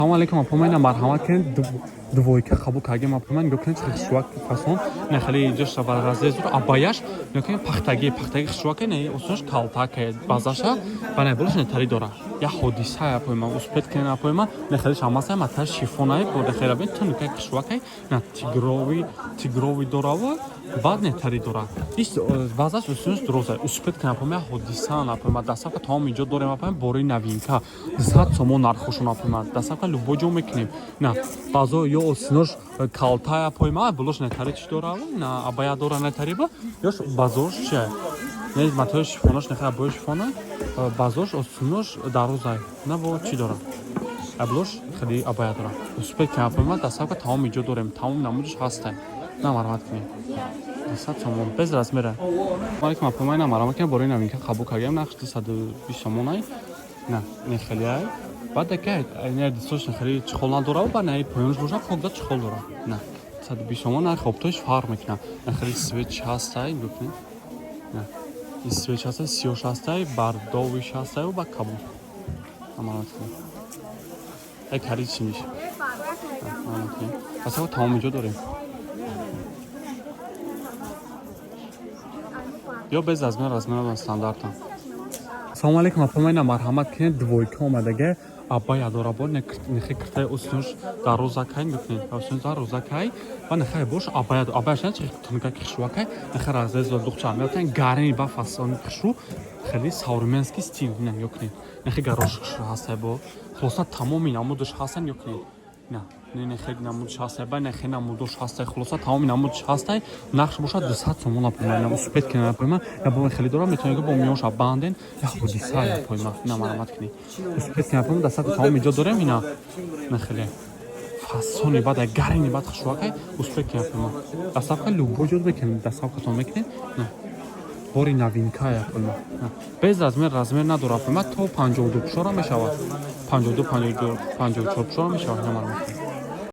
Салому алейкум, апомайна, марҳамат кунед, двойка қабул кардем, апомай, нигоҳ кунед, чӣ хушрӯак, фасон, на хеле иҷоша барғазез, абаяш нигоҳ кунед, пахтаги, пахтаги хушрӯака, не осонаш калтака базаша ба не болаш нетари дора. Я ҳодиса, апойма, успеть кунед, апойма, не хеле шамаса матар шифонай бо хела бин тунука хушрӯака, на тигровый, тигровый дораву баъд нетари дора. Ис базаш осонаш дуроза. Успеть кунед, апойма, ҳодиса, апойма, доставка тамом иҷо дорем, апойма, бори новинка, 200 сомон нархошон, апойма, доставка любой ҷо мекунем. На баъзо ё осинош калтая, апойма, булош нетари чӣ дора, на абая дора нетари ба ёш базош чи не матои шифонош нехе абои шифона базош осинош дарозай на бо чӣ дора, аблош хеле абая дора. Успеть кунем, апойма, доставка тамом иҷо дорем, тамоми намудаш ҳастай. На марҳамат кунем, 200 сомон без размера. Алейкум, апойма, на марҳамат кунем, бори новинка қабул кардем, нақш 220 сомонай, на не хелеай. Баъд ака не дистош хеле чехол надора, ба не поёнш боша покда чехол дора, на 120 сомон. Нарх оптош фарқ мекунад, на хеле свеч ҳастай, нигоҳ кунед, на ин свеч ҳастай, сиёш ҳастай, бардовиш ҳастай ба кабуд. Марҳамат кунед, ай коричневиш. Марҳамат кунед, пас тамом иҷо дорем ё без размер, размер стандартам. Салому алейкум, апомайна, марҳамат кунед, двойка омадага, абая дора, бо нехе киртаи осинош дарозакай, нигоҳ кунед, осинош дарозакай ва нехе бош абая, абаяш на чи тунка хушрӯакай, нехе разрез духча меотан гарини ба фасони хушрӯ, хеле современский стиль. На нигоҳ кунед, нехе гарош хушрӯ ҳастай, бо хулоса тамоми намудаш ҳастай, нигоҳ кунед, на не нехе намудаш ҳастай, ба нехе намудош ҳастай, хулоса тамоми намудаш ҳастай. Нақш бошад 200 сомон, апойма, на успеть кунед, апойма, я бо хеле дора, метавонед бо миёнша банден. Я ҳодиса, апойма, на марҳамат кунед, успеть кунед, апойма, дастака тамоми иҷо дорем. Ина на хеле фасони бад, гарини бад хушрӯакай. Успеть кунед, апойма, доставка любой ҷо мекунем, доставкатон мекунем. На бори новинка, апойма, без размер, размер надора, апойма, то 52 пушора мешавад, 52, 54 пушора мешавад. На марҳамат кунед.